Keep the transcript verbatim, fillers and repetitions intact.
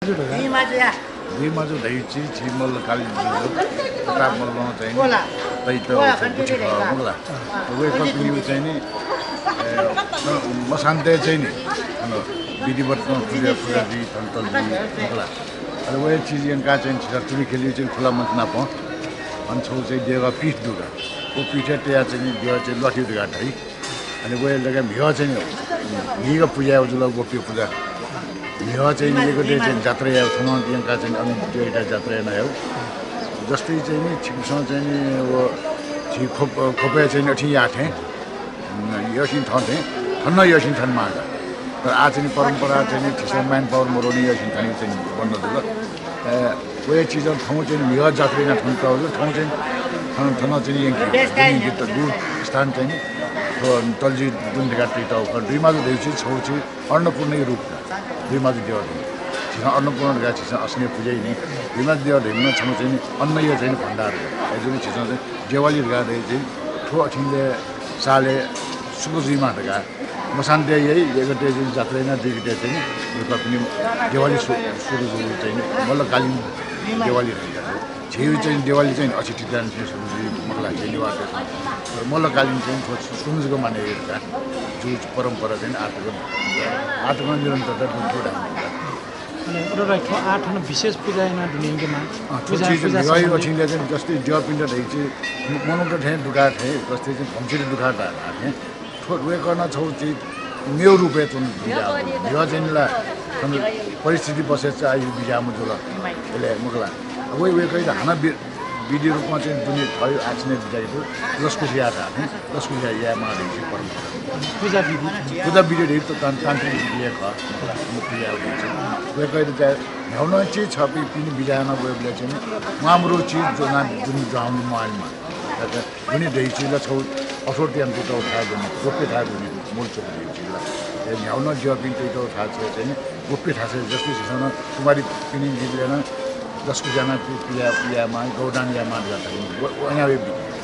दुई माजु धइगु चाहिँ झी मल्लकालीन जुजु प्रताप मल्लं चाहिँ नि तयातःगु गुथि खः मखु ला। वय्‌कःपिनिगु चाहिँ नि, ए, मसान्तय् चाहिँ नि, अन विधिवत नं पुजा, पुजा जुइ, थन तल जुइ मखु ला। अले व हे चिज यंकाः चाहिँ झीसं तुनिखेलिइ चाहिँ खुला मञ्च नाप अन छगू चाहिँ देगः पीठ दु का। व पीठय् तयाः चाहिँ नि देगः चाहिँ ल्वातिउ धकाः धाइ। अले वय् लगे म्हिगः चाहिँ नि, म्हिगः पुजा याउ जुल, गोप्य पुजा। म्हिगः चाहिँ नि एक गते चाहिँ जात्रा याउ, थन यंकाः चाहिँ नि अन दुईटा जात्रा याना याउ। जस्तै चाहिँ नि छिकपिन्सं चाहिँ नि व झी ख्वप-, ख्वपय् चाहिँ नि अथें याः थें, अ, यःसिं थन थें, थन नं यःसिं थन माः का। तर आः चाहिँ नि परम्परा चाहिँ नि झीसं manpower मदुनि, यःसिं थन चाहिँ नि बन्द जुल। अ, व हे चिजं थौं चाहिँ नि म्हिगः जात्रा याना थन तःगु, थौं चाहिँ थन, थन चाहिँ नि यंकी। दुने जित दु स्थान चाहिँ नि थ्व तल्जि दुने धकाः तयातःगु खः। दुई माजु धइगु चाहिँ छगू चाहिँ अन्नपूर्णाया रूप का। दुई माजु देगः धइगु। झीसं अन्नपूर्णा धकाः झीसं असनय् पुजा याइ नि। दुई माजु देगः धइगु नं छगू चाहिँ नि अन्नया चाहिँ नि भण्डार का। अय्‌जूगुलिं झीसं चाहिँ देवाली धकाः धइगु चाहिँ थ्व अथें सालय् सुरु जुइमा धकाः मसान्तय् याइ, एक गते चाहिँ जात्रा याना दुई गते चाहिँ नि वय्‌कःपिनि देवाली सु-, सुरु जुल चाहिँ नि मल्लकालीन देवाली धइगु। झीगु चाहिँ देवाली चाहिँ नि अक्षय तृतीयां सुरु जुइ मखु ला, झी नेवाःतय्‌सं। तर मल्लकालीन चाहिँ थ्व सुरु जक माने याइ धकाः जुगु परम्परा चाहिँ नि आःतक, आःतक निरन्तरता दु धाःगु। अनि उदय दाइ, थ्व आः थन विशेष पुजा याना दुने यंकेमाः। अँ, थ्व पुजा, चिज पुजा सम्बन्धी। अथें चाहिँ जस्तै द्यःपिन्त धइगु चाहिँ मनूत थें दुकाः थें, जस्तै चाहिँ भम्सित दुकाः धाः थें। थ्व वय्‌कलं छगू चाहिँ मेगु रूपय् च्वनाः बिज्याःगु। म्हिगः चाहिँ नि ला परिस्थिति बसय् चाहिँ आः बिज्याःम्ह जुल। अले मखु ला। वय्-, वय्‌कःयात हानं वि-, विधि रूपमा चाहिँ दुने थःगु आसनय् बिज्याकेत लसकुस याये धाः थें, लसकुस यायेमाः धइगु परम्परा। पुजा विधि। पुजा विधि धइगु त तान्-, तान्त्रिक विधि हे खः। मखु ला, पुजा विधि चाहिँ। वय्‌कःयात चाहिँ न्ह्यागु नं चिज छपिं पिने बिज्याना वयेबलय् चाहिँ नि म्वाःमदुगु चिज ज्वनाः दुने ज्वाःगु म्वाःलेमाः। दुने धइगु चिज ला छगू अथोरिटी यानातःगु थाय् दुने, गोप्य थाय् दुने, मूल च्वंगु धइगु चिज ला। अले न्ह्यागु नं द्यःपिं तयातःगु थासय् चाहिँ नि गोप्य थासय्, जस्तै झीसं नं कुमारीपिनि निंतिं नं लसकुस यानाः पि-, पिया-, पियायेमाः, गौदान यायेमाः धकाः धाइ नि। व, व अज्याःगु विधि।